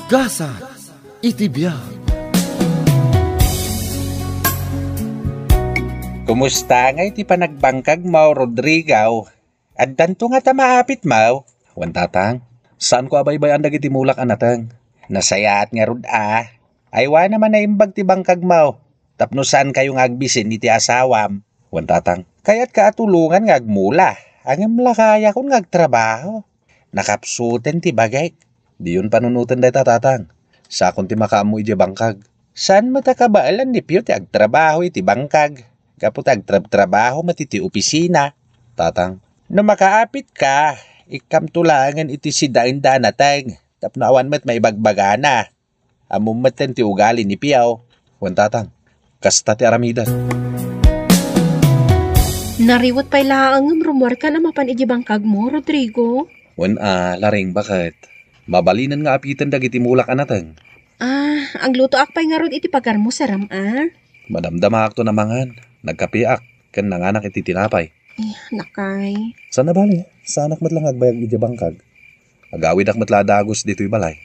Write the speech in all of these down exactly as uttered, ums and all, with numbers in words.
Gasat iti biag. Kumusta ngay ti panagbangkagmo, Rodrigo? Addanto ngata maapitmo? Wen tatang, saanko a baybay-an dagiti mulak a nateng. Nasayaat ngarud a. Aywana man naimbag ti bangkagmo. Tapno saankayo nga agbisin iti asawam. Wen tatang, kayatka a tulongan nga agmula. Ngem lakayakon nga agtrabaho. Nakapsuten ti bagik. Diyon panunoten dayta, tatang. Sakon ti makaammo idiay bangkag. Saan met a kabaelan ni Pio ti agtrabaho iti bangkag? Gapu ta agtrabtrabaho met iti opisina. Tatang, no makaapitka, ikkamto laengen iti sidaenda a nateng, tapno awan met maibagbagana. Ammom metten ti ugali ni Piaw. Wen tatang, kasta ti aramiden. Nariwet pay laeng ngem rummuarkan a mapan iti bangkagmo, Rodrigo. Wen a, Laring, baket? Mabalinen nga apiten dagiti mulak a nateng. Ah, aglutoak pay ngarud iti pagarmo, saram a? Madamdamaakton a mangan. Nagkapeak ken nanganak iti tinapay. Eh, lakay. Saan a bale, saanak met la nga agbayag idiay bangkag. Agawidak met la a dagus ditoy balay.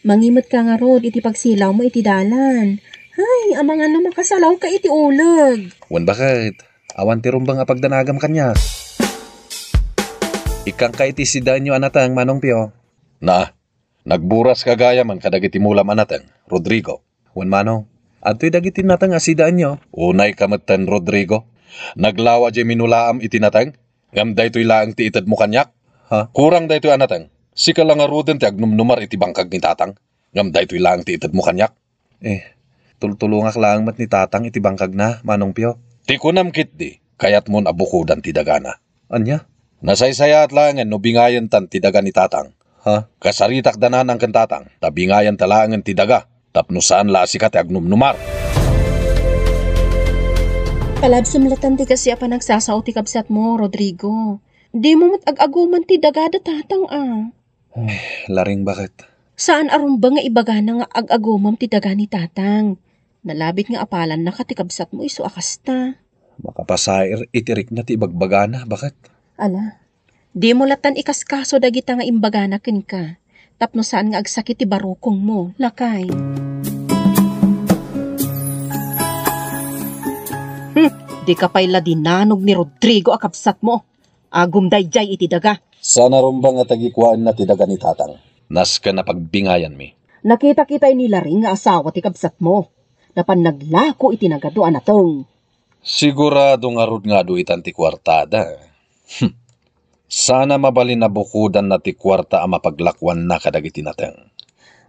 Mangimetka ngarud iti pagsilawmo iti dalan. Hay, amangan no makasalawka iti uleg. Wen baket, awan ti rumbeng a pagdanagam kaniak. Ikkanka iti sidaenyo a nateng, Manong Pio. Na, nagburas ka gayam kadagiti mulam a nateng, Rodrigo. Wen manong, adtoy dagiti nateng a sidaenyo. Unayka metten, Rodrigo. Naglawa diay minulaam iti nateng, ngem daytoy laeng ti itedmo kaniak? Ha? Kurang daytoy a nateng. Sika la ngaruden ti agnumnumar iti bangkag ni tatang, ngem daytoy laeng ti itedmo kaniak? Eh, tultulongak laeng met ni tatang iti bangkagna, Manong Pio. Ti kunam ketdi, kayatmon a bukodan ti dagana. Ania? Nasaysayaat laengen no bingayentan ti daga ni tatang. Ha? Kasaritak danaan ken tatang, ta bingayenta laengen ti daga, tapno saan la a sika ti agnumnumar. Palabsem latta ti kaasi a panagsasao ti kabsatmo, Rodrigo. Dimo met ag-aguman ti daga da tatang a. Ay, Laring, baket? Saan a rumbeng nga ibagana nga ag-agumam ti daga ni tatang. Nalabit nga apalannaka ti kabsatmo isu a kasta. Makapasair iti rikna ti ibagbagana, baket? Ala, dimo lattan ikaskaso dagita nga imbagana kenka, tapno saan nga agsakit ti barukongmo, lakay. Hmm, dika pay la dinanog ni Rodrigo a kabsatmo. Agum daydiay iti daga. Saan a rumbeng nga tagikuaenna ti daga ni tatang. Nasken a pagbingayanmi. Nakita-kitay ni Laring nga asawa ti kabsatmo. Napan naglako iti nagadu a nateng. Sigurado ngarud nga adu itan ti kuartada. Hmm. Saan a mabalin a bukodanna ti kuarta a mapaglakuanna kadagiti nateng.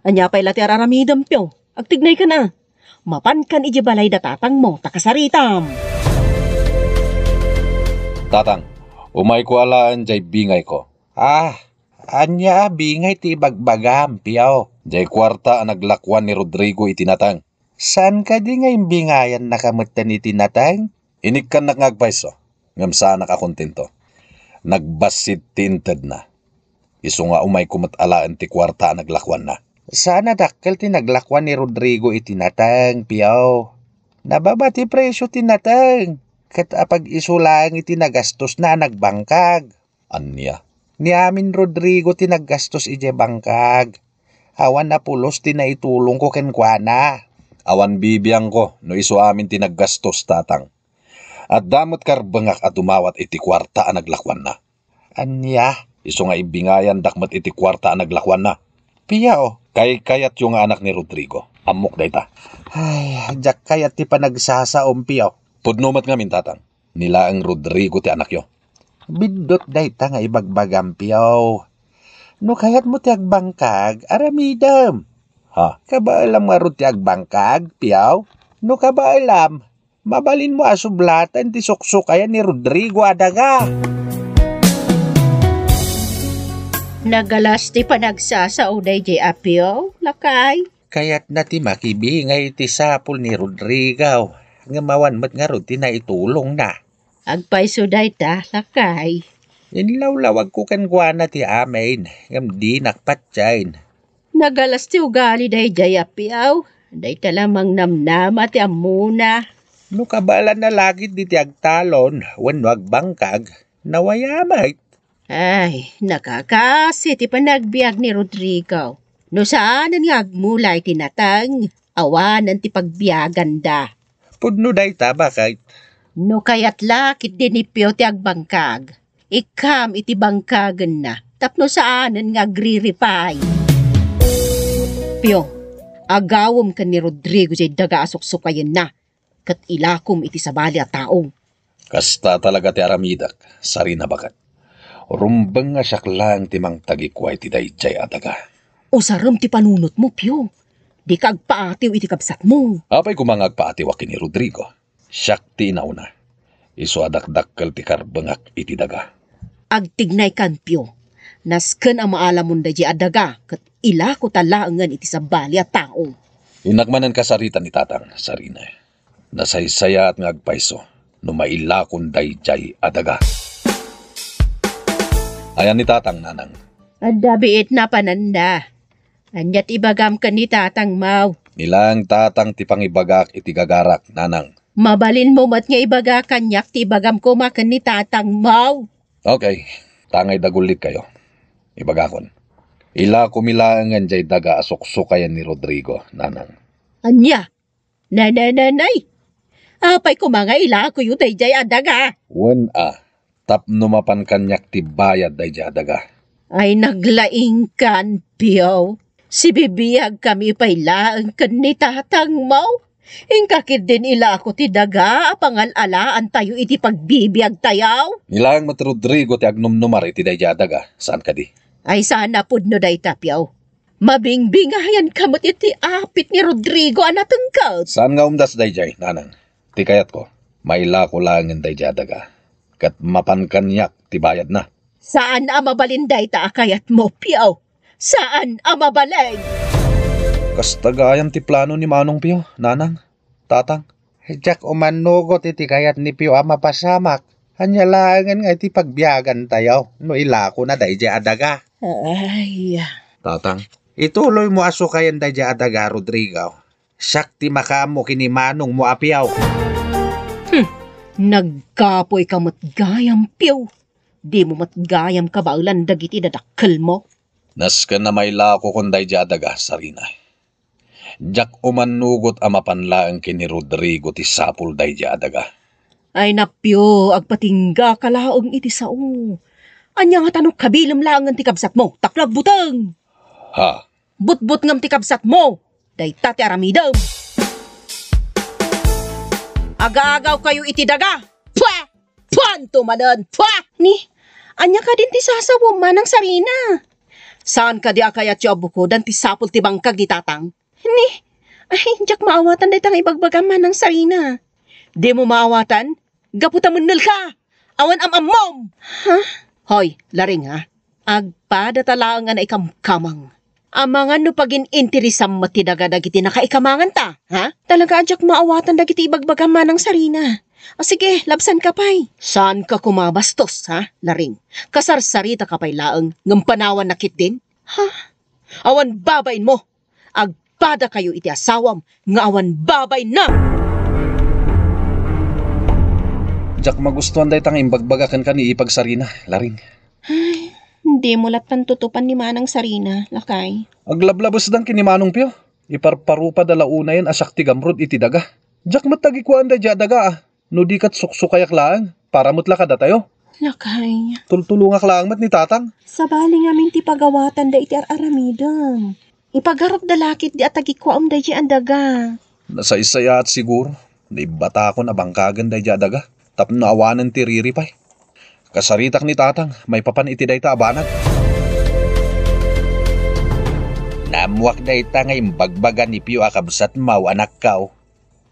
Ania pay la ti ar-aramidem, Pio? Agtignaykan a. Mapankan idiay balay da tatangmo, ta kasaritam. Tatang, umayko alaen diay bingayko. Ah, ania a bingay ti ibagbagam, Pio? Diay kuarta a naglakuan ni Rodrigo iti nateng. Saan kadi nga imbingayannaka metten iti nateng? Inikkannak nga agpayso, ngem saanak a kontento. Nagbassit ti intedna. Isu nga umayko met alaen ti kuarta a naglakuanna. Saan a dakkel ti naglakuan ni Rodrigo iti nateng, Pio. Nababa ti presio ti nateng, ket apag-isu laeng iti nagastosna a nagbangkag. Ania? Ni amin Rodrigo ti naggastos idiay bangkag. Awan a pulos ti naitulongko kenkuana. Awan bibiangko no isu amin ti naggastos, tatang. Adda met karbengak a dumawat iti kuarta a naglakuanna. Ania? Isu nga imbingayandak met iti kuarta a naglakuanna. Pio? Kaykayatyo nga anak ni Rodrigo. Ammok dayta. Ay, diak kayat ti panagsasaom, Pio. Pudno met ngamin, tatang. Ni laeng Rodrigo ti anakyo. Biddut dayta nga ibagbagam, Pio. No kayatmo ti agbangkag, aramidem. Ha? Kabaelam ngarud ti agbangkag, Pio? No kabaelam, mabalinmo a sublaten ti suksukayan ni Rodrigo a daga. Nagalas ti panagsasao daydiay a Pio, lakay. Kayatna ti makibingay iti sapul ni Rodrigo, ngem awan met ngarud ti naitulongna. Agpayso dayta, lakay. Inlawlawagko kenkuana ti amin, ngem dinak patiayen. Nagalas ti ugali daydiay a Pio. Dayta la mangnamnama ti ammona. No kabaelanna la ketdi ti agtalon wenno agbangkag, nawayamet. Ay, nakakasi ti panagbiag ni Rodrigo. No saanen nga agmula iti nateng, awanen ti pagbiaganda. Pudno dayta, baket. No kayat la ketdi ni Pio ti agbangkag, ikkam iti bangkagenna tapno saanen nga agriripay. Pio, agawem ken ni Rodrigo diay daga a suksukayenna, ket ilakom iti sabali a tao. Kasta talaga ti aramidek, Sarina, baket. Rumbeng nga siak laeng ti mangtagikua iti daydiay a daga. Usarem ti panunotmo, Pio. Dika agpaatiw iti kabsatmo. Apay koma nga agpaatiwak ken ni Rodrigo? Siak ti inauna. Isu a dakdakkel ti karbengak iti daga. Agtignaykan, Pio. Nasken a maalamon daydiay a daga ket ilakota laengen iti sabali a tao. Innak manen kasarita ni Tatang, Sarina. Nasaysayaat nga agpayso no mailakon daydiay a daga. Ayan ni Tatang, Nanang? Adda biit napananda. Ania ti ibagam ken ni Tatang Mau? Ni laeng Tatang ti pangibagak iti gagarak, Nanang. Mabalinmo met nga ibaga kaniak ti ibagam koma ken ni Tatang Mau. Okay, tangay dagullit kayo. Ibagakon. Ilakomi laengen diay daga a suksukayen ni Rodrigo, Nanang. Ania? Nanananay! Apay koma nga ilakoyo daydiay a daga? Wen a, tapno mapan kaniak ti bayad daydiay a daga. Ay, naglaingkan, Pio. Sibibiagkami pay laeng ken ni Tatang Mau. Inka ketdin ilako ti daga a pangal-alaantayo iti pagbibiagtayo. Ni laeng met Rodrigo ti agnumnumar iti daydiay a daga, saan kadi? Ay, saan a pudno dayta, Pio. Mabingbingayanka met iti apit ni Rodrigo a natengkad. Saan nga umdas daydiay, Nanang. Ti kayatko, mailako laengen daydiay a daga. Ket mapan kaniak ti bayadna. Saan a mabalin dayta a kayatmo, Pio. Saan a mabalin. Kasta gayam ti plano ni Manong Pio, Nanang, Tatang. Diak umannugot iti kayat ni Pio a mapasamak. Ania laengen nga iti pagbiagantayo no ilakona daydiay a daga. Ay. Tatang, ituloymo a sukayen daydiay a daga, Rodrigo. Siak ti makaammo ken ni Manongmo a Pio. Hmm, nagkapoyka met gayam, Pio. Dimo met gayam kabaelan dagiti dadakkelmo. Nasken a mailakokon daydiay a daga, Sarina. Diak umannugot a mapan laeng ken ni Rodrigo ti sapul daydiay a daga. Ay, Pio, agpatinggaka laeng iti sao. Ania ngata no kabilem laengen ti kabsatmo tapno agbuteng? Ha? Butbutngem ti kabsatmo. Dayta ti aramidem. Agaagawkayo iti daga. Pua! Puanto manen! Pua! Ni, ania kadin ti sasawem, Manang Sarina? Saan kadi a kayatyo a bukodan ti sapul ti bangkag ni Tatang? Ni, ay, diak maawatan dayta nga ibagbagam, Manang Sarina. Dimo maawatan? Gapu ta mennelka! Awan am-ammom! Ha? Hoy, Laring, ha? Agpadata laeng a naikamkamang. Amangan no pagin-interesam met ti daga dagiti nakaikamanganta, ha? Talaga a diak maawatan dagiti ibagbagam, Manang Sarina. O sige, labsanka pay. Saanka koma bastos, ha, Laring? Kasarsaritaka pay laeng ngem panawanna ketdin? Ha? Awan babainmo! Agpadakayo iti asawam nga awan babainna! Diak magustuan dayta nga imbagbaga kenka ni Ipag Sarina, Laring. Ay, dimo lat pantutupan ni Manang Sarina, lakay. Aglablabesdan ken ni Manong Pio. Iparparupada la unayen a siak ti gamrud iti daga. Diak met tagikuaan daydiay a daga, a. No di ket suksukayak laeng, para met la kadatayo. Lakay. Tultulongak laeng met ni Tatang. Sabali ngamin ti pagawatanda iti ar-aramidem. Ipagarupda la ketdi a tagikuaem daydiay a daga. Nasaysayaat siguro. Naibatakon a bangkagen daydiay a daga tapno awanen ti riripay. Kasaritak ni Tatang maipapan iti dayta a banag. Naammoak dayta nga imbagbaga ni Pio a kabsatmo, anakko.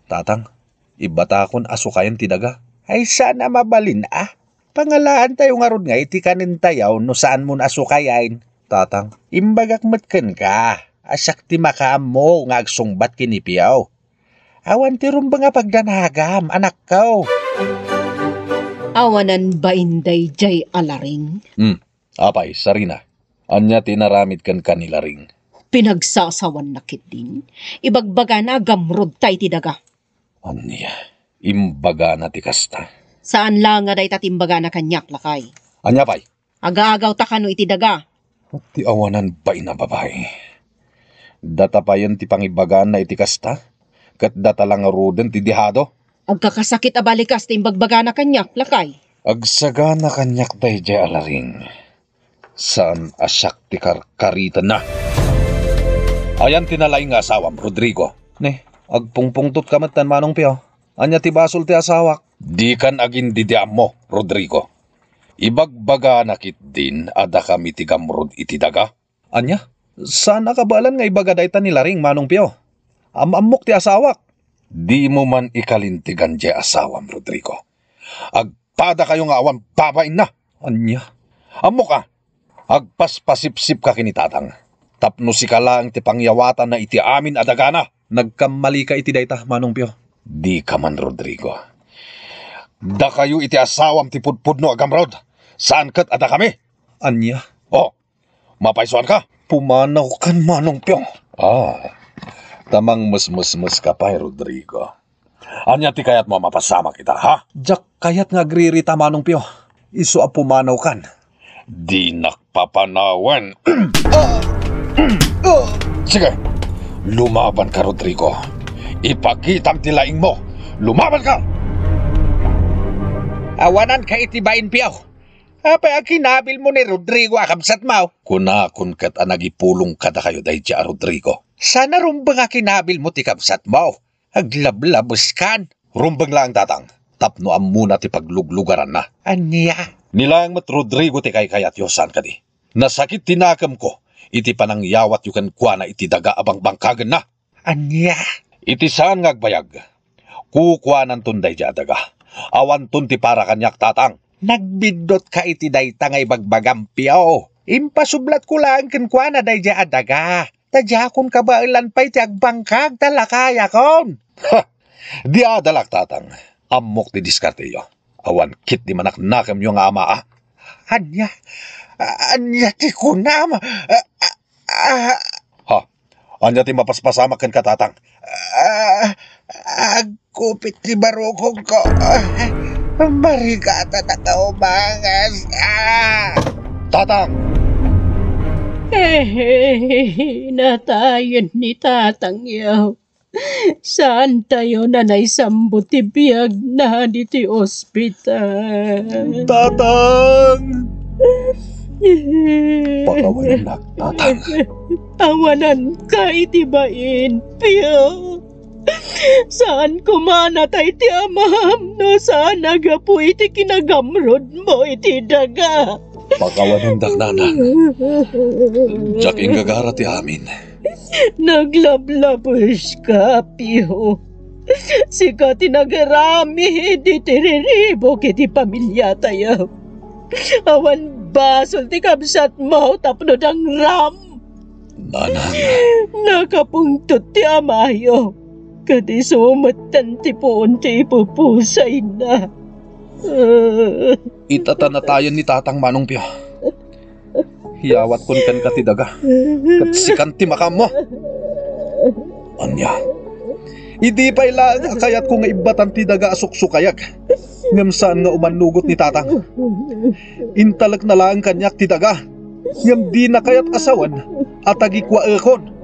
Tatang, ibatakon a sukayen ti daga. Ay, saan a mabalin a. Pangalaantayo ngarud nga iti kanentayo no saanmon a sukayen. Tatang, imbagak met kenka a siak ti makaammo nga agsungbat ken ni Pio. Awan ti rumbeng a pagdanagam, anakko. Awanan bain daydiay a Laring. Hmm. Apay, Sarina, ania ti inaramid kenka ni Laring? Pinagsasawanna ketdin. Ibagbagana a gamrudta iti daga. Ania, imbagana ti kasta? Saan la nga dayta ti imbagana kaniak, lakay. Ania pay? Agaagawta kano iti daga. Ti awanan bain a babai. Data payen ti pangibagaanna iti kasta, ket data la ngaruden ti dehado. Agkakasakit a balikas ti imbagbagana kaniak, lakay. Agsagana kaniak daydiay a laring. Saan a siak ti karkaritanna. Ayan ti nalaing nga asawam, Rodrigo. Ne, agpungpungtotka metten, Manong Pio. Ania ti basol ti asawak? Dikan agin-didiammo, Rodrigo. Ibagbagana ketdin a dakami ti gamrod iti daga. Ania? Saan a kabaelan nga ibaga dayta ni Laring, Manong Pio? Am-ammok ti asawak. Dimo man ikalintegan diay asawam, Rodrigo. Agpadakayo nga awan babainna. Ania? Ammok a, agpaspasipsipka ken ni Tatang. Tapno sika laeng ti pangyawatanna iti amin a dagana. Nagkammalika iti dayta, Manong Pio. Dika man, Rodrigo. Dakayo iti asawam ti pudpudno a gamrod. Saan ket a dakami. Ania? Oh, mapaysuanka? Pumanawkan, Manong Pio. Ah, ta mangmesmesmeska pay, Rodrigo. Ania ti kayatmo a mapasamak ita, ha? Diak kayat nga agririta, Manong Pio. Isu a pumanawkan. Dinak papanawen. Ah! Ah! Sige, lumabanka, Rodrigo. Ipakitam ti laingmo. Lumabanka! Awananka iti bain, Pio. Apay a kinabilmo ni Rodrigo a kabsatmo? Kunakon ket a nagipulong kadakayo daydiay a Rodrigo. Saan a rumbeng a kinabilmo ti kabsatmo? Aglablabeskan. Rumbeng laeng, Tatang, tapno ammona ti pagluglugaranna. Ania? Ni laeng met Rodrigo ti kaykayatyo, saan kadi? Nasakit ti nakemko iti panangyawatyo kenkuana iti daga a bangbangkagenna. Ania? Iti saan nga agbayag, kukuananton daydiay a daga. Awanton ti para kaniak, Tatang. Nagbiddutka iti dayta nga ibagbagam, Pio. Impasublatko laeng kenkuana daydiay a daga. Ta diakon kabaelan pay ti agbangkag ta lakayakon. Ha! Di adalak, Tatang. Ammok ti diskarteyo. Awan ketdi manaknakemyo nga amaa. Ania? A-, ania ti kunam? A-, a-, a-, Ha? Ania ti mapaspasamak kenka, Tatang? A-, agkupit ti barukongko. Marigatan a kaumangas. Ah! Tatang! Eh, natayen ni Tatangyo. Saantayo a naisambut ti biagna ditoy ospital. Tatang! Pakawanennak, Tatang. Awananka iti bain, Pio. Saan koma a natay ti amam no saan a gapu iti kinagamrodmo iti daga. Pakawanendak, Nanang. Diak inggagara ti amin. Naglablabeska, Pio. Sika ti nagaramid iti riribuk iti pamiliatayo. Awan basol ti kabsatmo tapno dangram. Nanang. Nakapungtot ti amayo. Ket isu metten ti puon ti ipupusayna. Ita ta natayen ni Tatang, Manong Pio. Yawatkon kenka ti daga, ket sikan ti makaammo. Ania? Idi pay laeng a kayatko nga ibbatan ti daga a suksukayag, ngem saan nga umannugot ni Tatang. Intalekna laeng kaniak ti daga, ngem dina kayat a sawen a tagikuaekon.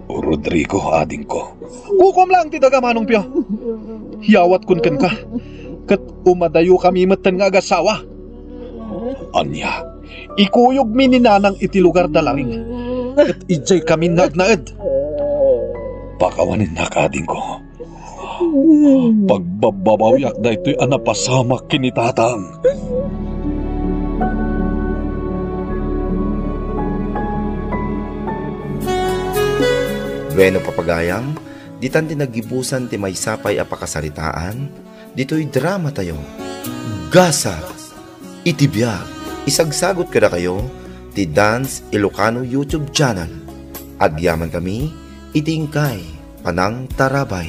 Rodrigo, adingko. Kukuam laeng ti daga, Manong Pio. Yawatkon kenka, ket umadayokami metten nga agasawa. Ania, ikuyogmi ni Nanang iti lugar da Laring, ket idiaykamin nga agnaed. Pakawanennak, adingko. Pagbababawiak daytoy a napasamak ken ni Tatang. Bueno, papagayam, ditan ti naggibusan ti maysa pay a pakasaritaan ditoy dramatayo. Gasat iti biag. Isagsagut kadakayo ti Dance Ilocano YouTube channel. Agyamankami iti inkay panangtarabay.